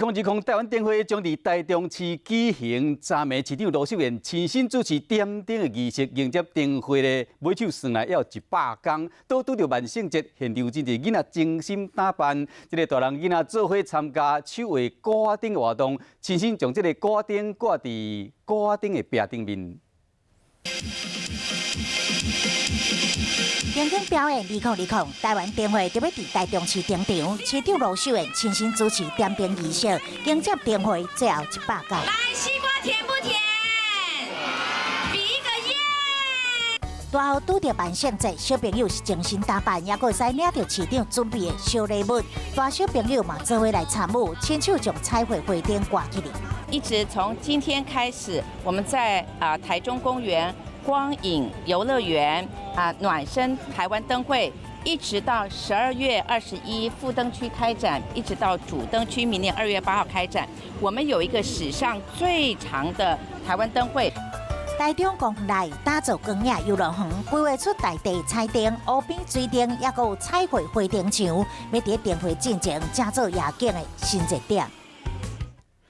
2020台灣燈會將佇台中市舉行，昨暝市長盧秀燕親身主持點燈的儀式，迎接燈會的尾手算來猶有100工，都拄著萬聖節，現場真濟囡仔精心打扮，這个大人囡仔做伙參加手畫鼓仔燈活動，親身將這个鼓仔燈掛佇鼓仔燈的壁頂面。燈光表演2020台灣燈會就欲佇台中市登場，市長盧秀燕親身主持點燈儀式，迎接燈會最後100工。來，西瓜甜不甜？比一個耶！拄好拄著萬聖節，小朋友是精心打扮，也閣會使領著市長準備的小禮物。大小朋友嘛做伙來參與，親手將彩繪花燈掛起來。一直從今天開始，我們在台中公園光影遊樂園暖身台灣燈會，一直到12月21副燈區開展，一直到主燈區明年2月8號開展。我們有一個史上最長的台灣燈會。台中公園內打造光影遊樂園，規劃出大地彩燈、湖邊水燈，抑閣有彩繪花燈牆，欲佇燈會進前，正做夜景的新熱點。